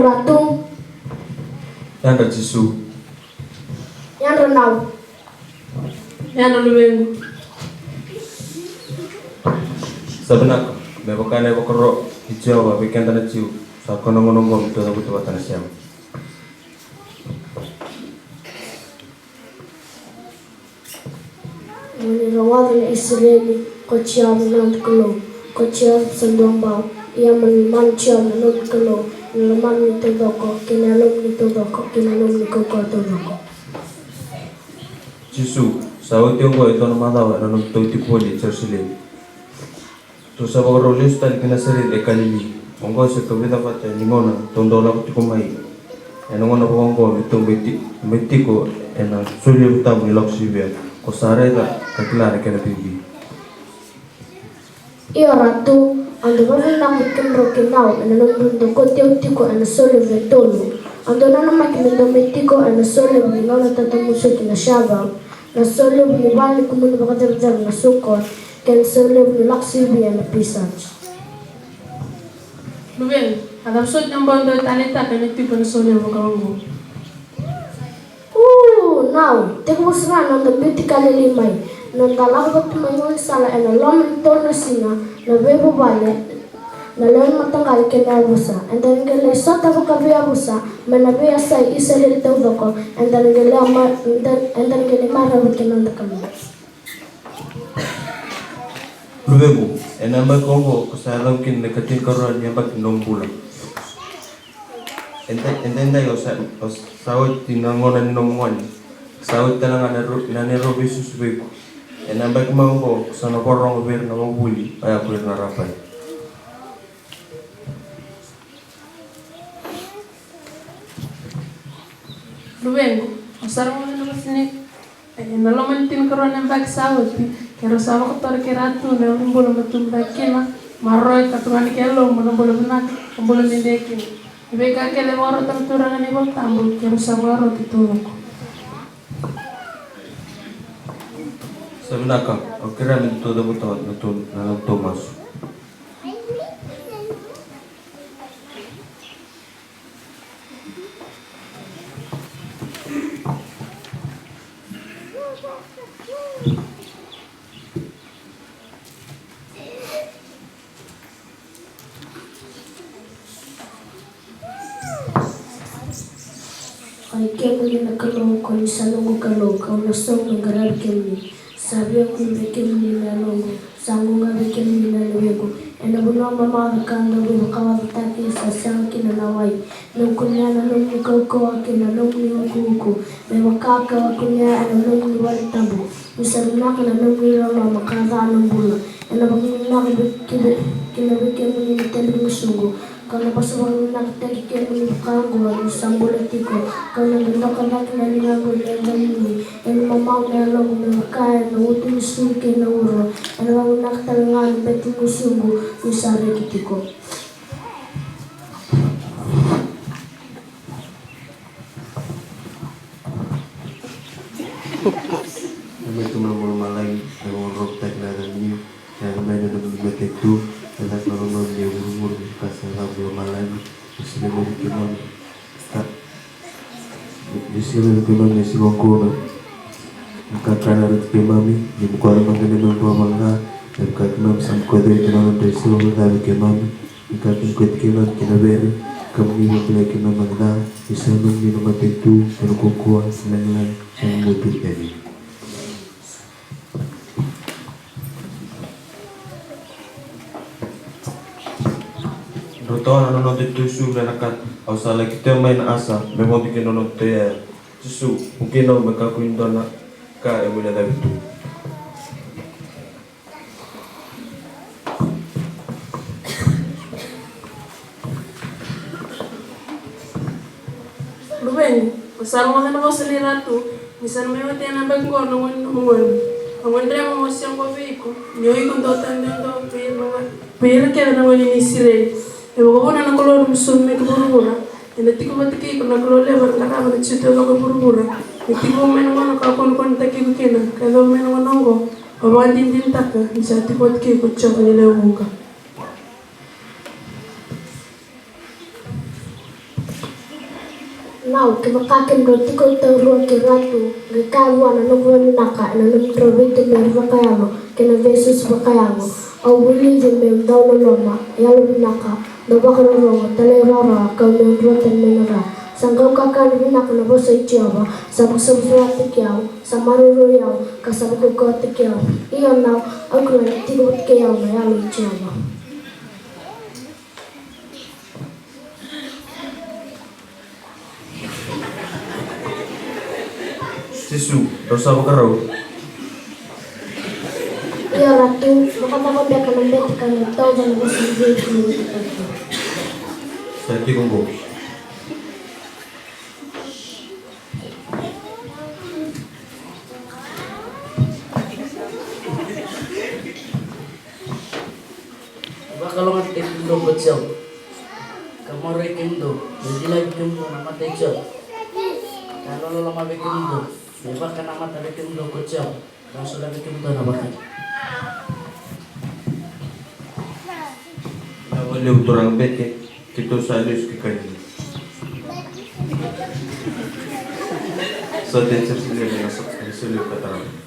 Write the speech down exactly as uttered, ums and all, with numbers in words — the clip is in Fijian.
Ratu. Yadra Jisu. Yadra Nau. Yadra luvequ. Sa vinaka, me vaka na ivakaro i Jiova vei keda na Jiu, sa koya na gauna oqo me tou cavuta vata na sema. Mo ni rogoca na Isireli, ko Jiova na noda Kalou, ko Jiova sa dua bau. Ia mo ni lomani Jiova na nomu Kalou ena lomamuni taucoko, kei na yalomuni taucoko, kei na nomuni kaukauwa taucoko. Jisu, sa oti oqo e dua na macawa ena nodatou tiko voli e Jerusalemi. Tou sa vakarau lesu tale ki Nasareci e Kalili. Oqo sa ikavica vata ni gauna tou dau lako tiko mai ena gauna vakaoqo me tou mai ti-, mai tiko ena solevu tabu ni Lako Sivia, ko sa raica ka kila na kena bibi. Io Ratu, au dau vakavinavinaka vei kemudrau kei Nau ena nomudou dau kauti au tiko ena solevu e tolu. Au dau nanamaki me dau mai tiko ena solevu ni gauna tatamusuki na Shavua, na solevu ni vale ni kumuni vakacavacava na Sukot, kei na solevu ni Lako Sivia na Pesach. Luvequ, a cava soti na bogi dau taleitaka ni tiko ena solevu vakaoqo? Uu, Nau, tekivu sara ga na noda biuti Kalili mai. Na noda lako vata mai gaunisala ena loma ni tolu na siga, na veivuvale, na lewe ni mataqali kei na yavusa. Eda na qai lai sota vakaveiyavusa mai na veiyasai Isireli taucoko. Eda na qai lai ma-, eda, eda na qai lai marau vata kei na noda Kalou. Luvequ, ena yabaki oqo ko sa yaco kina na ikatinikarua ni yabaki ni nomu bula. Eda, edaidai o sa, o sa oti na gauna ni nomu gone. Sa oti tale ga na ro-, na neirau veisusu vei iko. Ena yabaki mai oqo ko sa na vakarorogo vei ira na vakavuvuli, oya ko ira na rapai. Luvequ, au sa rogoca na vosa ni, e, na loma ni tinikarua na yabaki sa oti, keirau sa vakatorocake ira tu na ulubula me tubu cake kina, maroroi ka tugani ke yalomu na bula vinaka, na bula dede kina. Na veika kece e vakarota na Turaga na iVolatabu, keirau sa vakarota taucoko. Sa vinaka, au kerea me datou cavuta na nodatou, na nodatou masu. O i kemuni na Kalou, ko ni sa noqu Kalou, kau na sauma me qaravi kemuni. Sa via gunu vei kemuni na yaloqu, sa guga vei kemuni na lewequ. Ena vanua mamaca ka dau veivakawacataki, sa sega kina na wai. Meu kunea na nomuni kaukauwa kei na nomuni ukuuku, me vaka kau a kunea ena nomuni vale tabu. Ni sa vinaka na nomuni loloma, ka ca na bula. Ena vakavinaka vei, ki vei, kina vei kemuni na tebe ni gusuqu. Kau na vosa vakavinakataki kemuni vaka oqo niu sa bula tiko. Kau na dodoka cake na ligaqu ena yacamuni. Ena mamau na yaloqu me vaka ena uto ni su kei na uro. Ena vakavinaka tale ga na bete ni gusuqu niu sa reki tiko. Tamai keimami lomalagi, na vakarokorokotaki na yacamuni. Yaco mai na nomuni matanitu, me caka na lomamuni e vuravura me vaka sa caka mai lomalagi. Ni sila mai vei keimami, ni sila mai vei keimami na siga oqo, na kakana rauti keimami, ni bukori mada na neimami ivalavala ca, me vaka keimami sa bokoci ira na nodra isau vakaca vei keimami. Ni kakua ni kauti keimami ki na vere, ka mo ni vakabulai keimami mai na ca, ni sa nomuni na matanitu, kei na kaukauwa, kei na lagilagi, ena mudu. Emeni. Drau tawana na noda ituisulu ena kata, au sa laki teo mai na asa me vodo kina na noda iyaya. Jisu, vukei au me kakua ni dua na ka e guilecavi tu. Luvequ, o sa rogoca na vosa ni Ratu, ni sa na mai watea na yabaki oqo na gone ni nomu gone. Au gadreva meu wasea oqo vei iko, ni o iko dau tadodo vei ira na, vei ira kece na gone ni Isireli. E vakavuna na Kalou na nomu somi mai ki vuravura. Ena tiko vata kei iko na Kalou levu era qarava na Jiu taucoko e vuravura. Me tekivu mai na gauna ka konikonitaki iko kina, ka yacova mai na gauna oqo, ka vakadinadinataka ni sa tiko vata kei iko ko Jiova ni lewe vuqa. Nau, kevaka kemudrau tiko taurua kei Ratu, qai kaya vua na noqu vakavinaka ena nomudrau veitemeri vakayalo kei na veisusu vakayago, au vulici meu dau loloma, yalovinaka, dau vakarorogo, talairawarawa, kau meu duatani mai na ra. Sa qau kakana vinaka na vosa i Jiova, sa vakasavusavataki au, sa maroroi au, ka sa vakaukauwataki au. Io, nau, au kila ni tiko vata kei au na yalo i Jiova. Jisu, drau sa vakarau? Io, Ratu, vakacava beka na bete ka na tauca na vosa ni Kalou? Sa tiko qo. Vakalougatataki kemudou ko Jiova, ka maroroi kemudou, me cilavi kemudou na mata i Jiova, ka yalololoma vei kemudou, me vakanamata vei kemudou ko Jiova, ka solia vei kemudou na vakani. Vinaka vakalevu turaga bete, keitou sa lesu ki Kalili. Sa tei Jerusalemi na sa, na sa levu ka tarava.